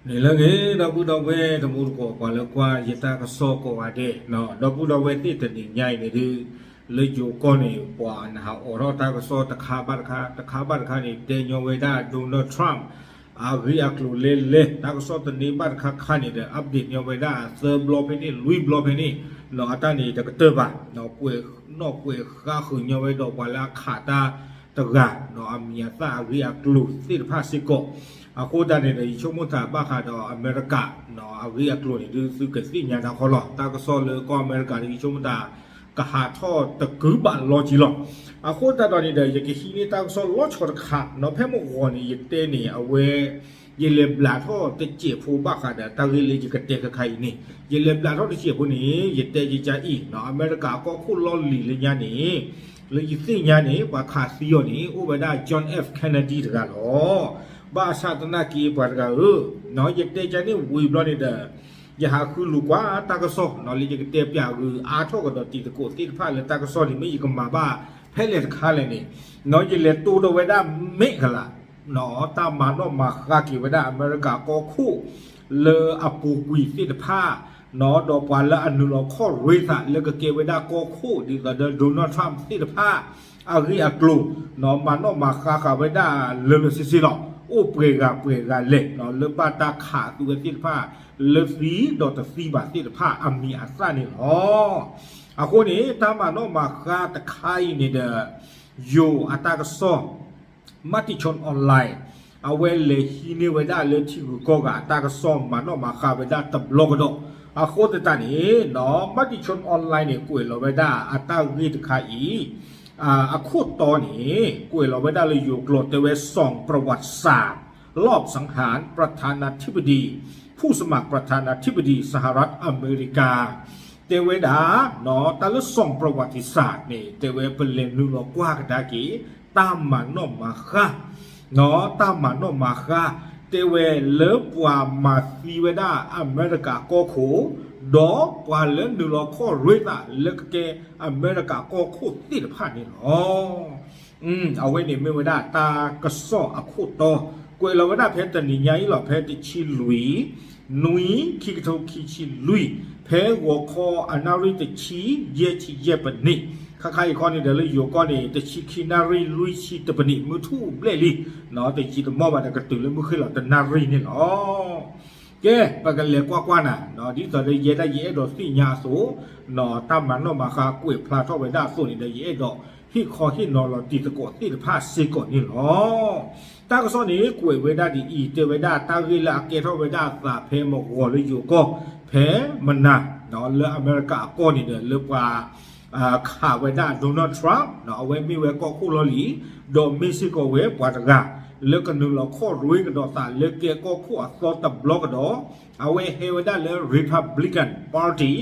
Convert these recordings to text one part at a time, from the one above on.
န့ၣ်လၢအဂ့ၤ ဒီပုၢ်ဒီဝဲၢ်တံၤသကိး ပှၤလၢကွၢ်ယတၢ်ကစီၣ်ကိးဂၤဒဲး, ဒီပုၢ်ဒီဝဲၢ်သ့ၣ် တနံၤညါအံၤန့ၣ်ဒုး လၢယိၤကီၢ်န့ၣ် ပှၤနဟးအိးထီၣ်တၢ်ကစီၣ်တခါဘၣ်တခါ, တခါဘၣ်တခါန့ၣ် တဲညီဝဲဒၣ် Donald Trump အဂ့ၢ်အကျိၤလဲၣ်လဲၣ်, တၢ်ကစီၣ်တန့ၢ်ဘၣ်တခါခါန့ၣ်ဒီး update ညီဝဲဒၣ်သၢဘျီဖဲန့ၣ် လွံၢ်ဘျီဖဲန့ၣ်, အတၢ်န့ၣ်တကတၢၢ်ဘၣ်, ကွဲးနီၣ်ကွဲးဃါဃုာ်ညီဝဲဒီးပှၤလၢအခးတၢ်တဂၤ, အမံၤအသၣ်အဂ့ၢ်အကျိၤသ့ၣ်တဖၣ်စ့ၢ်ကီး. အဃိသတးန့ၣ်ဒီး ယဆိကမိၣ်သးဘၣ်ဃးဒီးအမဲရကၤ အဂ့ၢ်အကျိၤန့ၣ်ဒုး သုကသ့ၣ်ညါတၢ်ခီလီၤ. တၢ်ကစီၣ်လၢကီၢ်အမဲရကၤဒီး ယဆိကမိၣ်သး ကဟးထီၣ်တကုာ်ဘၣ်လီၤက့ၤလီၤ. အဃိသတးဒီးန့ၣ်ဒီး ယကဟံးန့ၢ်တၢ်ကစီၣ်လီၤဆီတခါ, ဖဲမုၢ်ဂီၤန့ၣ် ယတဲန့ၣ် အဝဲ ယလဲၤဘျးထီၣ်တစဲးဖိဘၣ်ဃးဒီးတၢ်ဂ့ၢ်လၢယကတဲခဲခါအံၤန့ၣ်, ယလဲၤဘျးထီၣ်တစဲးဖိန့ၣ် ယတဲယကအံၤ, အမဲရကၤကီၢ်ခိၣ်လီၢ်လံၤလၢညါန့ၣ် လၢယသ့ၣ်ညါန့ၣ် ပှၤခးသံအီၤန့ၣ် အိၣ်ဝဲဒၣ် John F Kennedy တဂၤလီၤ. ဘၣ်ဆၣ်သနာ်က့ပှၤတဂၤဧၢ, ယတဲကန့ၣ်ဝံၤဘျီန့ၣ်ဒီး ယဟးဃုလူၤကွၢ်တၢ်ကစီၣ် လၢယကတဲပၠးဂုာ်အါထီၣ်ကဒီးတံၤသကိးသ့ၣ်တဖၣ်လၢတၢ်ကစီၣ်န့ၣ် မ့ၢ်ယကမၤဘၣ်ဖဲလဲၣ်တခါလဲၣ်န့ၣ်, ယလဲၤတိဒီးဝဲဒၣ်မဲာ်ကလး တၢ်မၤနီၣ်မၤဃါက့ၤဝဲဒၣ်အမဲရကၤကီၢ်ခိၣ် လၢအပူၤကွံာ်သ့ၣ်တဖၣ်, ဒီးပှၤလၢအနုာ်လီၤခီၣ်ရ့သးလၢကကဲဝဲဒၣ်ကီၢ်ခိၣ် ဒ်သိးဒီး Donald Trump သ့ၣ်တဖၣ် အဂ့ၢ်အကျိၤ, မၤနီၣ်မၤဃါဃာ်ဝဲဒၣ်လၢလၢဆ့ဆ့လီၤ. အိၣ်ပှဲၤဂၤပှဲၤဂၤလဲၣ် လၢဘၣ်တၢ်ခးသုဝဲသ့ၣ်တဖၣ် လၢသံဒီးတသံဘၣ်သ့ၣ်တဖၣ်အမံၤအသၣ်န့ၣ်လီၤ. အဃိန့ၣ် တၢ်မၤနီၣ်မၤဃါတခါအံၤန့ၣ်ဒီး ယိၤအတၢ်ကစီၣ် Matichon Online အဝဲလဲၤဟံးန့ၢ်ဝဲဒၣ်လၢထံဂုၤကီၢ်ဂၤအတၢ်ကစီၣ်မၤနီၣ်မၤဃါဝဲဒၣ်တဘျီကဒီး. အဃိသတးန့ၣ် Matichon Online န့ၣ် ကွဲးလီၤဝဲဒၣ်အတၢ်ဂ့ၢ်တခါအံၤ အခိၣ်တီန့ၣ် ကွဲးလီၤဝဲဒၣ်လၢယိၤကျိာ်တဲဝဲ ส่องประวัติศาสตร์ ลอบสังหาร ประธานาธิบดี ผู้สมัคร ประธานาธิบดี สหรัฐอเมริกา တဲဝဲဒၣ် တၢ်လၢ ส่องประวัติศาสตร์ န့ၣ် တဲဝဲပလဲၤနုာ်လီၤကွၢ်ကဒါက့ၤ တၢ်မၤနီၣ်မၤဃါ တၢ်မၤနီၣ်မၤဃါ တဲဝဲလၢပှၤမၤသံဝဲဒၣ်အမဲရကၤကီၢ်ခိၣ် ဒီးပှၤလၢနုာ်လီၤခီၣ်ရ့သးလၢကကဲအမဲရကၤကီၢ်ခိၣ်သ့ၣ်တဖၣ်န့ၣ်လီၤ. အဝဲန့ၣ်မ့ၢ်ဝဲဒၣ်တၢ်ကစီၣ်အခိၣ်တီ, ကွဲးလီၤဝဲဒၣ်ဖဲတနံၤညါအံၤလီၤ. ဖဲတဆံလွံၢ် နွံ ခံကထိခံဆံလွံၢ်, ဖဲဂီၤခီအနၣ်ရံၣ်တဆံ ယဲၢ်ဆံယဲၢ်ပနံး, ခါခါအံၤခီန့ၣ်ဒီးလၢယိၤကီၢ်န့ၣ် တဆံခံနၣ်ရံၣ် လွံၢ်ဆံတပနံး မုၢ်ထူၣ်ဘျဲၣ်လံ, တယံာ်တမီၢ်ဘၣ်ဒီးကတုၤလၢမုၢ်ဃ့ၢ်လီၤတနၣ်ရံၣ်န့ၣ်လီၤ. ကဲ ပကလဲၤကွၢ်ကွၢ်နၤ, ဒ်သိးလၢယဲဒၣ်ယအဲၣ်ဒိးသ့ၣ်ညါအသိး, တၢ်မၤနီၣ်မၤဃါကွဲးဖျါထီၣ်ဝဲဒၣ်အသိးန့ၣ်ဒီး ယအဲၣ်ဒိးဟ့ၣ်ခီဟ့ၣ်နီၤလီၤတံၤသကိးသ့ၣ်တဖၣ်စ့ၢ်ကီးန့ၣ်လီၤ. တၢ်ကစီၣ်န့ၣ် ကွဲးဝဲဒၣ်ဒ်အံၤ, တဲဝဲဒၣ်တၢ်ဂ့ၢ်လၢအကဲထီၣ်ဝဲဒၣ်အသးဖဲမုၢ်ဂီၤလၢယိၤကီၢ် ဖဲမနၤ လၢအမဲရကၤအကီၢ်န့ၣ်ဒီး လၢပှၤ ခးဝဲဒၣ် Donald Trump အဝဲမ့ၢ်ဝဲကီၢ်ခိၣ်လီၢ်လံၤ, ဒီးမ့ၢ်စ့ၢ်ကီးဝဲပှၤတဂၤ လၢကနုာ်လီၤခီၣ်ရ့ကဒီးသးလၢကဲကီၢ်ခိၣ်အသီတဘျီကဒီး, အဝဲဟဲဝဲဒၣ်လၢ Republican Party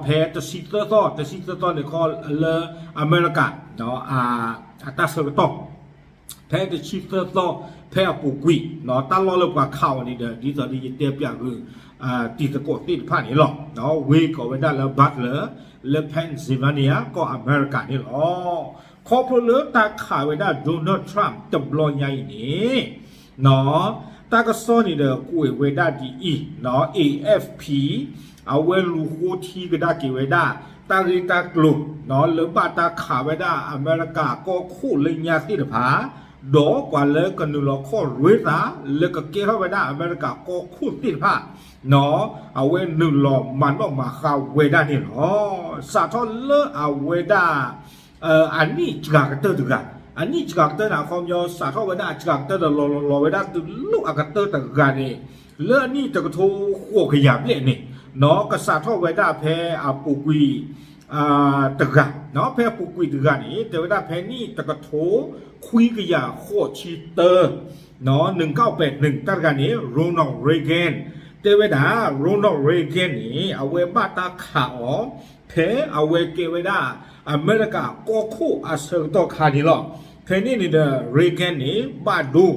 ဖဲတဆံသၢသီ, တဆံသၢသီန့ၣ်ခီလၢအမဲရကၤ အတၢ်ဆၢကတီၢ် ဖဲတဆံသၢသီ ဖဲအပူၤကွံာ် တၢ်လီၢ်လၢပှၤခးအီၤန့ၣ်ဒီး ဒ်သိးဒီးယတဲပၠးဂုာ် တံၤသကိးသ့ၣ်တဖၣ်န့ၣ်လီၤ. ဝ့ၢ်ကိးဝဲဒၣ်လၢ Butler လၢ Pennsylvania ကီၢ်အမဲရကၤန့ၣ်လီၤ. ခီဖျိလၢတၢ်ခးဝဲဒၣ် Donald Trump တဘျီညါအံၤန့ၣ် တၢ်ကစီၣ်န့ၣ်ဒီးကွဲးဝဲဒၣ်ဒ်အံၤ, AFP အဝဲလူၤဃိထံကဒါက့ၤဝဲဒၣ် တၢ်ဂ့ၢ်တၢ်ကျိၤ လၢဘၣ်တၢ်ခးဝဲဒၣ်အမဲရကၤကီၢ်ခိၣ်လၢညါသ့ၣ်တဖၣ်, ဒီးပှၤလၢကနုာ်လီၤခီၣ်ရ့သး လၢကကဲထီၣ်ဝဲဒၣ်အမဲရကၤကီၢ်ခိၣ်သ့ၣ်တဖၣ် အဝဲနုာ်လီၤမၤနီၣ်မၤဃါဝဲဒၣ်န့ၣ်လီၤ. စးထီၣ်လၢအဝဲဒၣ် အနံၣ်စှၤကတၢၢ်တဂၤ, အနံၣ်စှၤကတၢၢ်န့ၣ် အခီပညီ စးထီၣ်ဝဲဒၣ်အစှၤကတၢၢ်ဒီးလီၤလီၤလီၤဝဲဒၣ်တုၤလီၤအကတၢၢ်တဂၤန့ၣ်, လၢအနံၣ်တကထိဃိးကယၤဘျဲၣ်န့ၣ်, ကစးထီၣ်ဝဲဒၣ်ဖဲအပူၤကွံာ် တဂၤ, ဖဲအပူၤကွံာ်တဂၤန့ၣ် တဲဝဲဒၣ်ဖဲနံၣ်တကထိခွံကယၤဃိးဆံတၢ နုၢ်ကၣ်ပဲာ်နုၢ် တၢ်တဂၤန့ၣ် Ronald Reagan တဲဝဲဒၣ် Ronald Reagan န့ၣ် အဝဲဘၣ်တၢ်ခးအီၤ ဖဲအဝဲကဲဝဲဒၣ် အမဲရကၤကီၢ်ခိၣ်အဆၢကတီၢ်ခါန့ၣ်လီၤ. ဖဲန့ၣ်န့ၣ်ဒီး Reagan န့ၣ် ဘၣ်ဒိ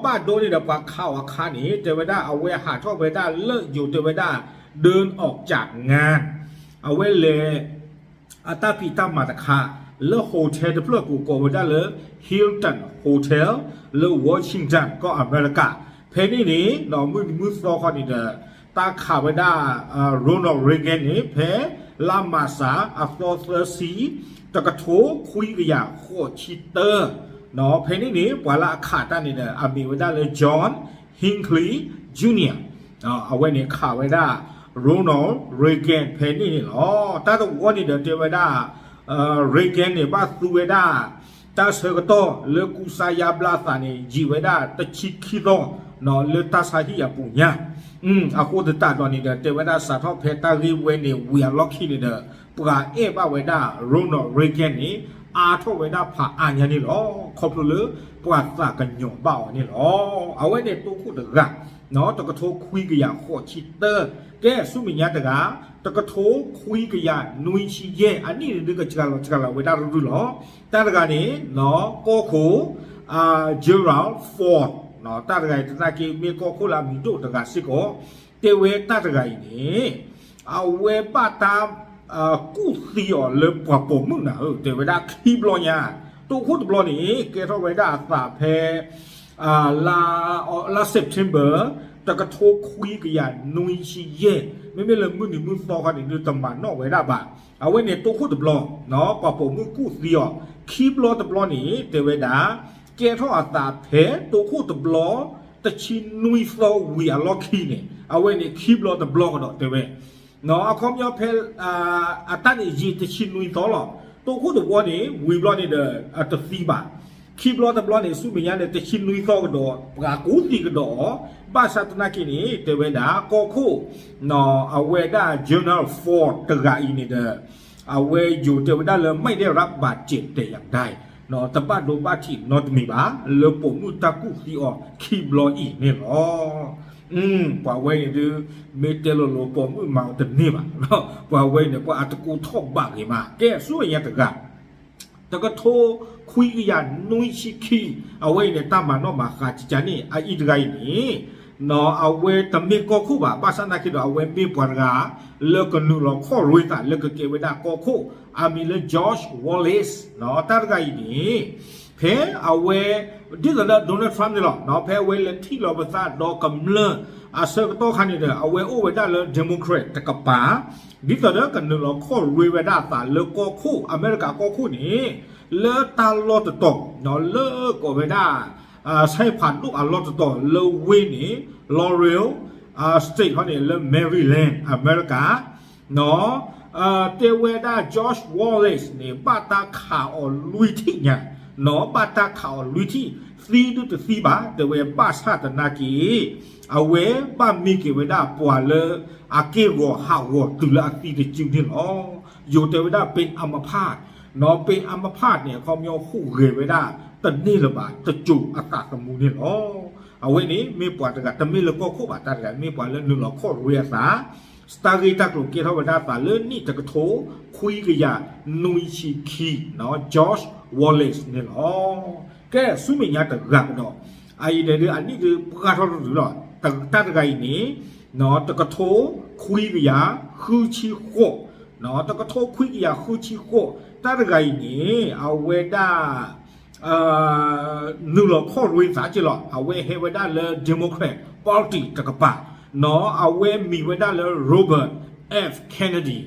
ဘၣ်ဒိန့ၣ်ဒီးပှၤခးအီၤအခါန့ၣ် တဲဝဲဒၣ်အဝဲဟးထီၣ်ဝဲဒၣ်လၢယိၤတဲဝဲဒၣ် ဒၢအီၣ်ကၠးငါ အဝဲလဲၤ အတၢ်ဖံးတၢ်မၤတခါ လၢ hotel တဖျၢၣ်ပူၤကိးဝဲဒၣ်လၢ Hilton Hotel လၢ Washington ကီၢ်အမဲရကၤ, ဖဲန့ၣ်န့ၣ် မုၢ်နံၤမုၢ်သီခီန့ၣ်ဒီး တၢ်ခးဝဲဒၣ် Ronald Reagan န့ၣ် ဖဲလါမၢ်ၡးအသီသၢဆံ တကထိခွံကယၤဃိးဆံတၢ, ဖဲန့ၣ်န့ၣ် ပှၤလၢအခးတၢ်န့ၣ်ဒီး အမ့ၢ်ဝဲဒၣ်လၢ John Hinckley Junior အဝဲန့ၣ်ခးဝဲဒၣ် Ronald Reagan ဖဲန့ၣ်န့ၣ်လီၤ. တၢ်တဝီန့ၣ်ဒီးတဲဝဲဒၣ် Reagan န့ၣ် ဘၣ်သူဝဲဒၣ် တၢ်ဆၢကတီၢ်လၢကူစါယါဘျါအသးန့ၣ် ယံာ်ဝဲဒၣ်တဆံခံသီ လၢတၢ်ဆါဟံၣ်အပူၤညါ, အဃိသတးဒီးန့ၣ်ဒီး တဲဝဲဒၣ်စးထီၣ်ဖဲတၢ်ဂ့ၢ်ဝဲန့ၣ်ဝံၤအလီၢ်ခံန့ၣ်ဒီး ပှၤအဲၣ်ဘၣ်ဝဲဒၣ် Ronald Reagan န့ၣ် အါထီၣ်ဝဲဒၣ်ဖးအါညါန့ၣ်လီၤ. ခီဖျိလၢပှၤသးကညီၤဘၣ်အီၤန့ၣ်လီၤ. အဝဲန့ၣ်တိခိၣ်တဂၤ တကထိခွံကယၤဃိးဆံတၢ, ကဲဆူမဲာ်ညါတဂၤ တကထိခွံကယၤနွံဆံယဲၢ် အနံၣ်န့ၣ်ဒုးကစှၤလီၤစှၤလီၤဝဲဒၣ်ရုၢ်ရုၢ်လီၤ. တၢ်တဂၤန့ၣ် ကီၢ်ခိၣ် Gerald Ford တၢ်တဂၤအံၤသနာ်က့ မ့ၢ်ကီၢ်ခိၣ်လၢအမံၤဒိၣ်တဂၤစ့ၢ်ကီး, တဲဝဲတၢ်တဂၤအံၤန့ၣ် အဝဲဘၣ်တၢ် ကူၣ်သံအီၤလၢပှၤပိာ်မုၣ်နၤဧၢ, တဲဝဲဒၣ်ခံဘျီညါ, တိခိၣ်တဘျီန့ၣ် ကဲထီၣ်ဝဲဒၣ်အသးဖဲ လါ လါ September တကထိခွံကယၤနွံဆံယဲၢ်, မ့မ့ၢ်လၢမုၢ်နံၤမုၢ်သီခီန့ၣ်ဒုးတမၤနီၣ်ဝဲဒၣ်ဘၣ်. အဝဲန့ၣ်တိခိၣ်တဘျီ ပှၤပိာ်မုၣ်ကူၣ်သံအီၤ, ခံဘျီတဘျီန့ၣ် တဲဝဲဒၣ် ကဲထီၣ်အသးဖဲတိခိၣ်တဘျီ တဆံနွံသီဝံၤအလီၢ်ခံန့ၣ် အဝဲန့ၣ်ခံဘျီတဘျီကဒီးတဲဝဲ အခီပညီဖဲ အတၢ်န့ၣ်ယံာ်တဆံနွံသီလီၤ. တိခိၣ်တဝီန့ၣ် ဝံၤဘျီန့ၣ်ဒီး တသံဘၣ်. ခံဘျီတဘျီန့ၣ် ဆူမဲာ်ညါန့ၣ် တဆံနွံသီကဒီး ပှၤကူၣ်သံကဒီးအီၤ, ဘၣ်ဆၣ်သနာ်က့န့ၣ် တဲဝဲဒၣ် ကီၢ်ခိၣ် အဝဲဒၣ် General Ford တဂၤအံၤန့ၣ်ဒီး အဝဲယိၤတဲဝဲဒၣ်လၢ ไม่ได้รับบาดเจ็บแต่อย่างใด တဘၣ်ဒိဘၣ်ထံးနီတမံၤဘၣ် လၢပိာ်မုၣ်တၢ်ကူၣ်သံအီၤခံဘျီအံၤန့ၣ်လီၤ. ပှၤဝဲန့ၣ်ဒုး မ့ၢ်တဲလိၤလိၤပိာ်မုၣ်မၤအီၤတန့ၢ်ဘၣ်, ပှၤဝဲန့ၣ် ပှၤအတကိးထီၣ်ဘးဂ့ၤမး. ကဲဆူမဲာ်ညါတဂၤ တကထိခွံကယၤနွံဆံခံ, အဝဲအံၤန့ၣ် တၢ်မၤနီၣ်မၤဃါကကန့ၣ် အအံၤတဂၤအံၤန့ၣ် အဝဲတမ့ၢ်ကီၢ်ခိၣ်ဘၣ်, ဘၣ်ဆၣ်သနာ်က့ဒီး အဝဲမ့ၢ်ပှၤတဂၤ လၢကနုာ်လီၤခီၣ်ရွ့သးလၢကကဲဝဲဒၣ်ကီၢ်ခိၣ်, အမံၤလၢ George Wallace တၢ်တဂၤအံၤန့ၣ် ဖဲအဝဲ ဒ်သိးဒီး Donald Trump န့ၣ်လီၤ, ဖဲအဝဲလဲၤထံၣ်လီၤပသးဒီးကမျၢၢ်အဆၢကတီၢ်ခါန့ၣ်ဒီး အဝဲအိၣ်ဝဲဒၣ်လၢ Democrat တကပၤ ဒ်သိးဒီးကနုာ်လီၤခီၣ်ရွ့ဝဲဒၣ်အသးလၢကီၢ်ခိၣ်, အမဲရကၤကီၢ်ခိၣ်န့ၣ် လၢတၢ်လီၢ်တတီၤ လၢကိးဝဲဒၣ် ဆဲဖးဒိၣ်အလီၢ်တတီၤလၢဝ့ၢ်န့ၣ် Laurel State ဟီန့ၣ် လၢ Maryland အမဲရကၤ တဲဝဲဒၣ် George Wallace န့ၣ် ဘၣ်တၢ်ခးအီၤလွံၢ်ထံၣ်ညါ, ဘၣ်တၢ်ခးအီၤလွံၢ်ထံၣ်, သံဒုတသံဘၣ်, တဲဝဲဘၣ်ဆၣ်သနာ်က့ အဝဲဘၣ်မ့ၢ်က့ၤဝဲဒၣ်ပှၤလၢအက့ၢ်ဂီၤဟးဂီၤတုၤလၢအသံတစုန့ၣ်လီၤ. ယိၤတဲဝဲဒၣ် เป็นอัมพาต, เป็นอัมพาต န့ၣ် အခီပညီဟူးဂဲၤဝဲဒၣ် တန့ၢ်လၢၤဘၣ် တစိၤအသးသမူန့ၣ်လီၤ. အဝဲန့ၣ်မ့ၢ်ပှၤတဂၤ တမ့ၢ်လၢကီၢ်ခိၣ်ဘၣ် တၢ်တဂၤ မ့ၢ်ပှၤလၢနုာ်လီၤခီၣ်ရွ့အသး တၢ်ဂ့ၢ်တၢ်ကျိၤကဲထီၣ်ဝဲဒၣ်သးလၢနံၣ်တကထိခွံကယၤနွံဆံခံ George Wallace န့ၣ်လီၤ. ကဲဆူမဲာ်ညါတဂၤကဒီး အအံၤန့ၣ်ဒုးအနံၣ်ဒုးပှၢ်ထီၣ်တဒုလီၤ. တၢ်တဂၤအံၤန့ၣ် တကထိခွံကယၤဃုဆံဃိး, တကထိခွံကယၤဃုဆံဃိး တၢ်တဂၤအံၤန့ၣ် အဝဲဒၣ် နုာ်လီၤခီၣ်ရွ့သးက့လီၤ. အဝဲဟဲဝဲဒၣ်လၢ Democrat Party တကပၤ, အဝဲမံၤဝဲဒၣ်လၢ Robert F Kennedy,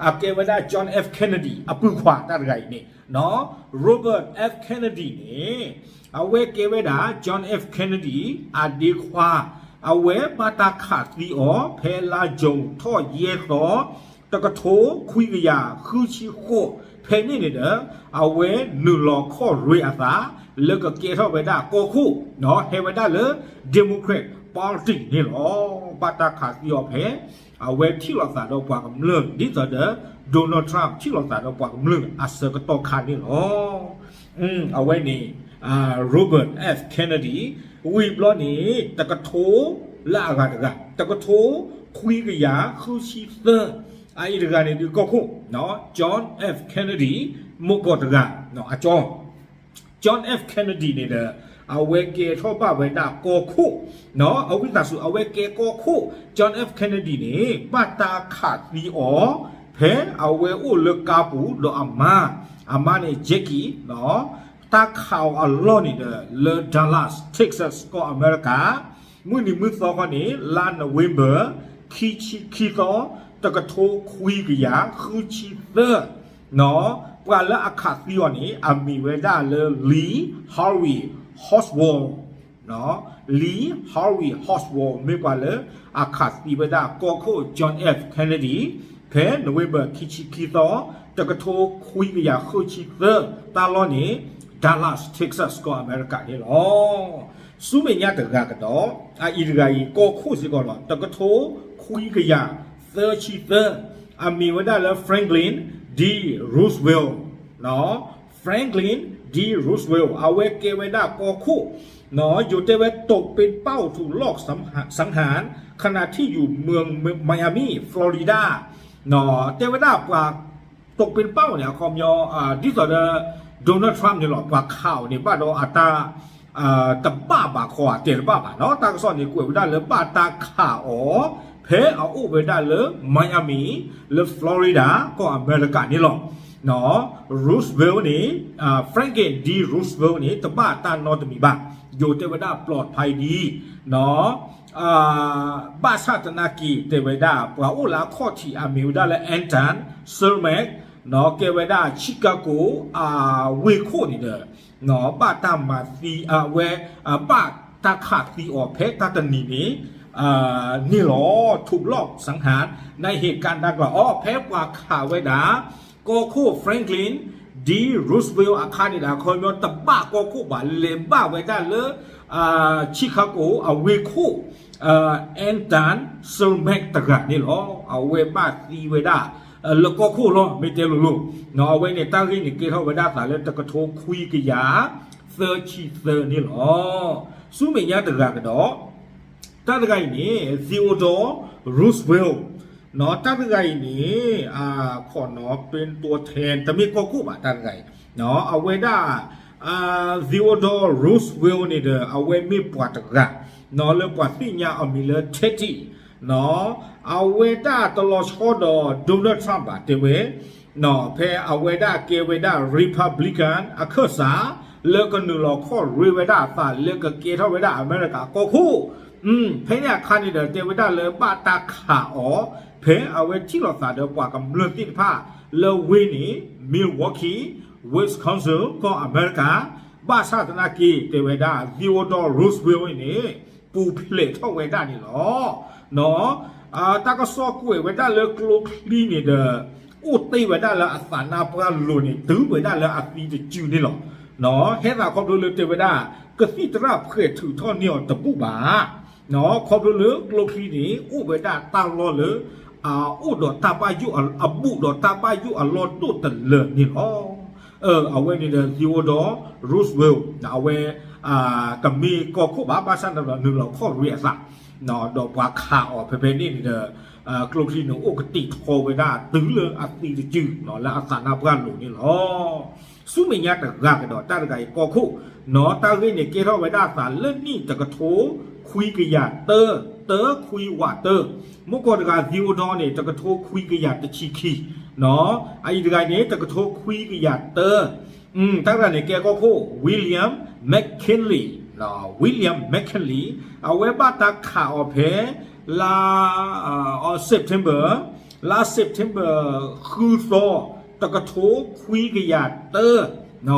အကဲဝဲဒၣ် John F Kennedy အပုၢ်ခွါ တၢ်တဂၤအံၤန့ၣ် Robert F Kennedy န့ၣ် အဝဲကဲဝဲဒၣ် John F Kennedy အဒ့ခွါ, အဝဲဘၣ်တၢ်ခးသံအီၤ ဖဲလါယိၤထီၣ်ယဲၢ်သီ တကထိခွံကယၤဃုဆံဃိး ဖဲန့ၣ်န့ၣ်ဒီး အဝဲနုာ်လီၤခီၣ်ရွ့အသး လၢကကဲထီၣ်ဝဲဒၣ်ကီၢ်ခိၣ် ဟဲဝဲဒၣ်လၢ Democrat Party န့ၣ်လီၤ. ဘၣ်တၢ်ခးသံအီၤဖဲ အဝဲထံၣ်လိာ်သးဒီးပှၤကမျၢၢ် ဒ်သိးဒီး Donald Trump ထံၣ်လိာ်သးဒီးပှၤကမျၢၢ်အဆၢကတီၢ်ခါန့ၣ်လီၤ. အဝဲန့ၣ် Robert F Kennedy ဝံၤဘျီန့ၣ် တကထိ လၢအဂၤတဂၤ တကထိခွံကယၤဃုဆံသၢ အအံၤတဂၤန့ၣ်ဒုးကီၢ်ခိၣ် John F Kennedy မိၢ်ကီၢ်တဂၤ အကၠီ John F Kennedy န့ၣ်ဒီး အဝဲကဲထီၣ်ဘၣ်ဝဲဒၣ်ကီၢ်ခိၣ် အဝံသးစူၤ အဝဲကဲကီၢ်ခိၣ် John F Kennedy န့ၣ် ဘၣ်တၢ်ခးသံအီၤ ဖဲအဝဲအိၣ်လၢကါပူၤဒီးအမါ, အမါန့ၣ် Jackie တၢ်ခးအီၤအလီၢ်န့ၣ်ဒီး လၢ Dallas Texas ကီၢ်အမဲရကၤ မုၢ်နံၤမုၢ်သီခီန့ၣ် လါ November ခံဆံခံသီ တကထိခွံကယၤဃုဆံသၢ, ပှၤလၢအခးသံအီၤန့ၣ် အမံၤဝဲဒၣ်လၢ Lee Harvey Oswald, Lee Harvey Oswald မ့ၢ်ပှၤလၢအခးသံဝဲဒၣ်ကီၢ်ခိၣ် John F Kennedy ဖဲ November ခံဆံခံသီ တကထိခွံကယၤဃုဆံသၢ တၢ်လီၢ်န့ၣ် Dallas Texas ကီၢ်အမဲရကၤန့ၣ်လီၤ. ဆူမဲာ်ညါတဂၤကဒီး အအံၤတဂၤအံၤ ကီၢ်ခိၣ်စ့ၢ်ကီးလီၤ, တကထိခွံကယၤသၢဆံသၢ, အမံၤဝဲဒၣ်လၢ Franklin D Roosevelt, Franklin D Roosevelt အဝဲကဲဝဲဒၣ်ကီၢ်ခိၣ် ယိၤတဲဝဲ ตกเป็นเป้าถูกลอบสังหาร ขณะที่อยู่เมืองไมอามี่ ฟลอริดา တဲဝဲဒၣ်ပှၤ ตกเป็นเป้าန့ၣ် အခီပညီ ဒ်သိးဒီး Donald Trump န့ၣ်လီၤ, ပှၤခးအီၤန့ၣ် ဘၣ်ဒီးအတၢ် တဘၣ်ဘၣ်ခီ တဲတဘၣ်ဘၣ်နီၤ, တၢ်ကစီၣ်န့ၣ် ကွဲးဝဲဒၣ်လၢဘၣ်တၢ်ခးအီၤ ဖဲအအိၣ်ဝဲဒၣ်လၢ Miami လၢ Florida ကီၢ်အမဲရကၤန့ၣ်လီၤ. Roosevelt န့ၣ် Franklin D Roosevelt န့ၣ် တဘၣ်တၢ်နီတမံၤဘၣ်, ယိၤတဲဝဲဒၣ် ปลอดภัยดี ဘၣ်ဆၣ်သနာ်က့ တဲဝဲဒၣ် ပှၤအိၣ်လၢအခီၣ်ထံးအမံၤဝဲဒၣ်လၢ Anton Chermak ကဲဝဲဒၣ် Chicago အဝ့ၢ်ခိၣ်န့ၣ်ဒီး ဘၣ်တၢ်မၤသံ အဝဲ ဘၣ်တၢ်ခးသံအီၤဖဲတၢ်တနံၤန့ၣ် န့ၣ်လီၤ. ถูกลอบสังหารในเหตุการณ์ดังกล่าว အီၤ ဖဲပှၤခးဝဲဒၣ် ကီၢ်ခိၣ် Franklin D Roosevelt အခါန့ၣ်ဒီး အခီပညီတဘၣ်ကီၢ်ခိၣ်ဘၣ် လဲၤဘၣ်ဝဲဒၣ်လၢ Chicago အဝ့ၢ်ခိၣ် Anton Chermak တဂၤန့ၣ်လီၤ. အဝဲဘၣ်သံဝဲဒၣ် လၢကီၢ်ခိၣ်လီၤ မ့ၢ်တဲလိၤလိၤ, အဝဲန့ၣ် တၢ်ဂ့ၢ်န့ၣ် ကဲထီၣ်ဝဲဒၣ်သးလၢတကထိခွံကယၤသၢဆံသၢန့ၣ်လီၤ. ဆူမဲာ်ညါတဂၤကဒီး တၢ်တဂၤအံၤန့ၣ် Theodore Roosevelt တၢ်တဂၤအံၤန့ၣ် ခီနီၤ ပ့ၤတိထဲ တမ့ၢ်ကီၢ်ခိၣ်ဘၣ် တၢ်တဂၤအံၤ အဝဲဒၣ် Theodore Roosevelt န့ၣ်ဒီး အဝဲမ့ၢ်ပှၤတဂၤ လၢပှၤသ့ၣ်ညါအမံၤလၢ Teddy အဝဲဒၣ်တလီၤဆီဒီး Donald Trump ဘၣ်တဲဝဲ ဖဲအဝဲဒၣ်ကဲဝဲဒၣ် Republican အခၢၣ်စး လၢကနုာ်လီၤခီၣ်ရ့ဝဲဒၣ်အသးလၢကကဲထီၣ်ဝဲဒၣ်အမဲရကၤကီၢ်ခိၣ် ဖဲန့ၣ်အခါန့ၣ်ဒီး တဲဝဲဒၣ်လၢဘၣ်တၢ်ခးအီၤ ဖဲအဝဲထံၣ်လိာ်သးဒီးပှၤကမျၢၢ်သ့ၣ်တဖၣ်လၢဝ့ၢ်န့ၣ် Milwaukee Wisconsin ကီၢ်အမဲရကၤ ဘၣ်ဆၣ်သနာ်က့ တဲဝဲဒၣ် Theodore Roosevelt န့ၣ် ပူၤဖျဲးထီၣ်ဝဲဒၣ်န့ၣ်လီၤ. တၢ်ကစီၣ်ကွဲးဝဲဒၣ်လၢကျိချံန့ၣ်ဒီး အိၣ်တ့ၢ်ဝဲဒၣ်လၢအသးနါပှၢ်လိၤန့ၣ် တုၤဝဲဒၣ်လၢအသံတစုန့ၣ်လီၤ. ဟဲသးခီဖျိလၢတဲဝဲဒၣ် ကသံၣ်သရၣ်ဖှဲးထုးထီၣ်န့ၢ်အီၤတဘူၣ်ဘၣ် ခီဖျိလၢကျိချံန့ၣ် အိၣ်ဝဲဒၣ်တၢ်လီၢ်လၢ အအိၣ်ဒီးတၢ်ဘၣ်ယိၣ်အဘူးဒီးတၢ်ဘၣ်ယိၣ်အလီၢ်ဒိၣ်တလၢာ်န့ၣ်လီၤ. အဝဲန့ၣ်ဒီး Theodore Roosevelt အဝဲ တမ့ၢ်ကီၢ်ခိၣ်ဘၣ် ဘၣ်ဆၣ်န့ၣ်ဒီးနုာ်လီၤခီၣ်ရ့အသး ဒီးပှၤခးအီၤဖဲဖဲန့ၣ်န့ၣ်ဒီး ကျိချံန့ၣ် အိၣ်ကတ့ၢ်ထီဝဲဒၣ်တုၤလၢအသံတစု လၢအသးနါပှၢ်လိၤန့ၣ်လီၤ. ဆူမဲာ်ညါတဂၤကဒီး တၢ်တဂၤအံၤကီၢ်ခိၣ် နီၢ်တၢ်ဂ့ၢ်န့ၣ် ကဲထီၣ်ဝဲဒၣ်အသးလၢနံၣ်တကထိခွံကယၤတၢ တၢခွံဝးတၢ မုၢ်ကီၢ်တဂၤ Theodore န့ၣ် တကထိခွံကယၤတဆံခံ အအံၤတဂၤန့ၣ် တကထိခွံကယၤတၢ တၢ်တဂၤန့ၣ် ကဲကီၢ်ခိၣ် William McKinley, William McKinley အဝဲဘၣ်တၢ်ခးအီၤဖဲ လါ September, လါ September ဃုသီ တကထိခွံကယၤတၢ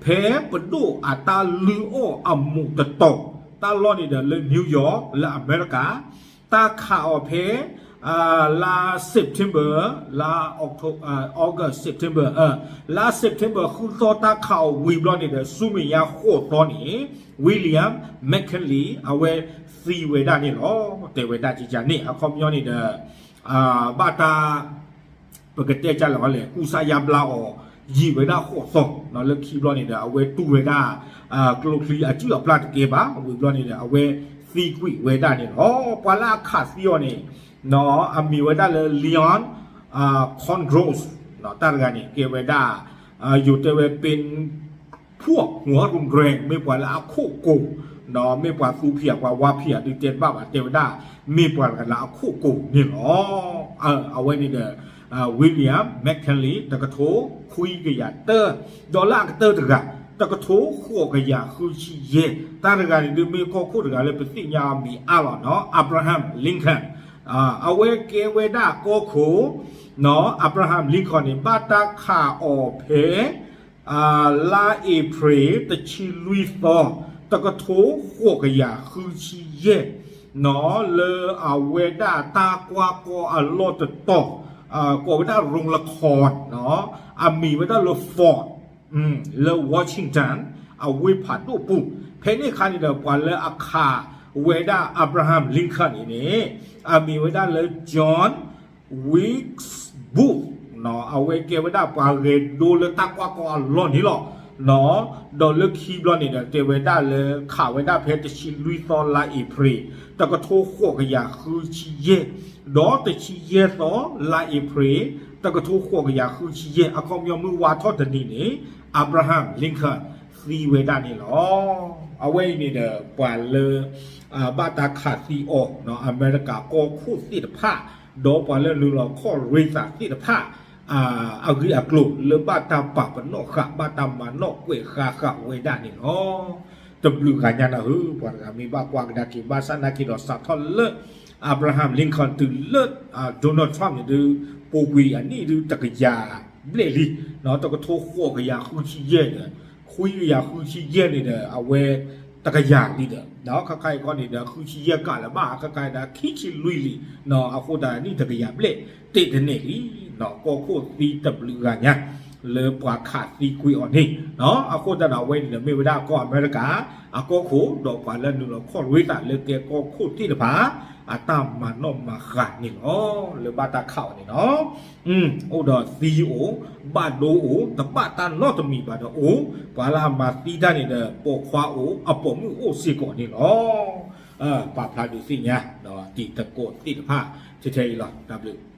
ဖဲပဒိၣ်အတၢ်လုၢ်အီၣ်အမူးတတီၤ တၢ်လီၢ်န့ၣ်ဒီးလၢ New York လၢအမဲရကၤ တၢ်ခးအီၤဖဲ လါ September, လါ October, August, September, လါ September ဃုသီ တၢ်ခးအီၤဝံၤဘျီန့ၣ်ဒီး ဆူမဲာ်ညါဃိးသီန့ၣ် William McKinley အဝဲသံဝဲဒၣ်န့ၣ်လီၤ. တဲဝဲဒၣ်ကကန့ၣ် အခီပညီန့ၣ်ဒီး ဘၣ်တၢ် ပကတဲကလဲၣ်လဲၣ် ကူစါယါဘျါအီၤ ယံာ်ဝဲဒၣ်ဃိးသီ လၢခံဘျီန့ၣ်ဒီး အဝဲတူၢ်ဝဲဒၣ် ကျိချံအစုၣ်အပျၢ်တကဲဘၣ် ဝံၤဘျီန့ၣ်ဒီး အဝဲသံကွံာ်ဝဲဒၣ်န့ၣ်လီၤ. ပှၤလၢအခးသံအီၤန့ၣ် အမံၤဝဲဒၣ်လၢ Leon Congrose တၢ်တဂၤန့ၣ် ကဲဝဲဒၣ် ယိၤတဲဝဲ เป็นผู้หัวรุนแรง မ့ၢ်ပှၤလၢအခိၣ်ကိၤ ဒီးမ့ၢ်ပှၤသူဖံးဧါ ပှၤဝါဖံးဧါ ဒုးတဲတဘၣ်ဘၣ် တဲဝဲဒၣ် မ့ၢ်ပှၤတဂၤလၢအခိၣ်ကိၤန့ၣ်လီၤ. အဝဲန့ၣ်ဒီး William McKinley တကထိခွံကယၤတၢ ဒီးလၢအကတၢၢ်တဂၤ တကထိဃိးကယၤဃုဆံယဲၢ်, တၢ်တဂၤန့ၣ်ဒုးမ့ၢ်ကီၢ်ခိၣ်တဂၤလၢပသ့ၣ်ညါအမံၤအါလီၤနီၤ, Abraham Lincoln, အဝဲကဲဝဲဒၣ်ကီၢ်ခိၣ်နီၤ, Abraham Lincoln န့ၣ် ဘၣ်တၢ်ခးအီၤဖဲ လါအ့ဖြ့ၣ် တဆံလွံၢ်သီ တကထိဃိးကယၤဃုဆံယဲၢ်နီၤ, လၢအဝဲဒၣ်တၢ်ကွၢ်ကီအလီၢ်တတီၤ, ကိးဝဲဒၣ် ရိလခီနီၤ, အမံၤဝဲဒၣ်လၢ Ford လၢ Washington အဝ့ၢ်ဖးဒိၣ်ပူၤ, ဖဲန့ၣ်အခါန့ၣ်ဒီး ပှၤလၢအခးဝဲဒၣ် Abraham Lincoln န့ၣ်န့ၣ် အမံၤဝဲဒၣ်လၢ John Wilkes Booth နီၤ, အဝဲကဲဝဲဒၣ်ပှၤဂဲၤဒိလၢတၢ်ကွၢ်ကီအလီၢ်န့ၣ်လီၤ. ဒီးလၢခံဘျီန့ၣ်ဒီး တဲဝဲဒၣ်လၢ ခးဝဲဒၣ်ဖဲတဆံလွံၢ်သီလါအ့ဖြ့ၣ် တကထိဃိးကယၤဃုဆံယဲၢ်, ဒီးတဆံယဲၢ်သီလါအ့ဖြ့ၣ် တကထိဃိးကယၤဃုဆံယဲၢ် အခီပညီမုၢ်ဝါထီၣ်တနံၤန့ၣ် Abraham Lincoln သံဝဲဒၣ်န့ၣ်လီၤ. အဝဲအံၤန့ၣ်ဒီး ပှၤလၢ ဘၣ်တၢ်ခးသံအီၤ အမဲရကၤကီၢ်ခိၣ်သ့ၣ်တဖၣ် ဒီးပှၤလၢနုာ်လီၤခီၣ်ရ့သးသ့ၣ်တဖၣ် အဂ့ၢ်အကျိၤ လၢဘၣ်တၢ်ပာ်ပနီၣ်ဃာ် ဘၣ်တၢ်မၤနီၣ်ကွဲးဃာ်ဃာ်ဝဲဒၣ်န့ၣ်လီၤ. တဘျုးဂၤညါနၢ်ဟူ ပှၤတဂၤမ့ၢ်ဘၣ်ကွၢ်ကဒါက့ၤ ဘၣ်ဆၣ်နာ်က့ၤဒီးစးထီၣ်လၢ Abraham Lincoln တုၤလၢ Donald Trump န့ၣ်ဒုး ပူၤကွံာ်အနံၣ်ဒုးတကယၤဘျဲၣ်လံ, တကထိဃိးကယၤဃုဆံယဲၢ်န့ၣ် ခွံကယၤဃုဆံယဲၢ်န့ၣ်ဒီး အဝဲတကယၤလံဒီး ခါခါအံၤခီန့ၣ်ဒီး ဃုဆံယဲၢ်ကးလၢၤဘၣ် ခါခါအံၤဒီး ခံဆံလွံၢ်လံ, အဃိသတးနံၣ်တကယၤဘျဲၣ် တ့ၢ်တန့ၢ်လံ, ကီၢ်ခိၣ်သံတဘျုးဂၤညါ လၢပှၤခးသံကွံာ်အီၤန့ၣ်, အဃိသတးဒီးအဝဲန့ၣ်ဒီးမ့ၢ်ဝဲဒၣ်ကီၢ်အမဲရကၤ အကီၢ်ခိၣ် ဒီးပှၤလၢနုာ်လီၤခီၣ်ရ့သးလၢကဲကီၢ်ခိၣ်သ့ၣ်တဖၣ် အတၢ်မၤနီၣ်မၤဃာ်န့ၣ်လီၤ. လၢဘၣ်တၢ်ခးအီၤန့ၣ်လီၤ. အိၣ်ဒီးသံအိၣ်, ဘၣ်ဒိအိၣ်, တဘၣ်တၢ်နီတမံၤဘၣ်ဒီးအိၣ်, ပှၤလၢအမၤသံတၢ်န့ၣ်ဒီး ပိာ်ခွါအိၣ်, အပိာ်မုၣ်အိၣ်စ့ၢ်ကီးန့ၣ်လီၤ. ပာ်ဖျါဒုးသ့ၣ်ညါ တံၤသကိးသ့ၣ်တဖၣ် ထဲထဲအံၤလီၤ. တၢ်ဘျုး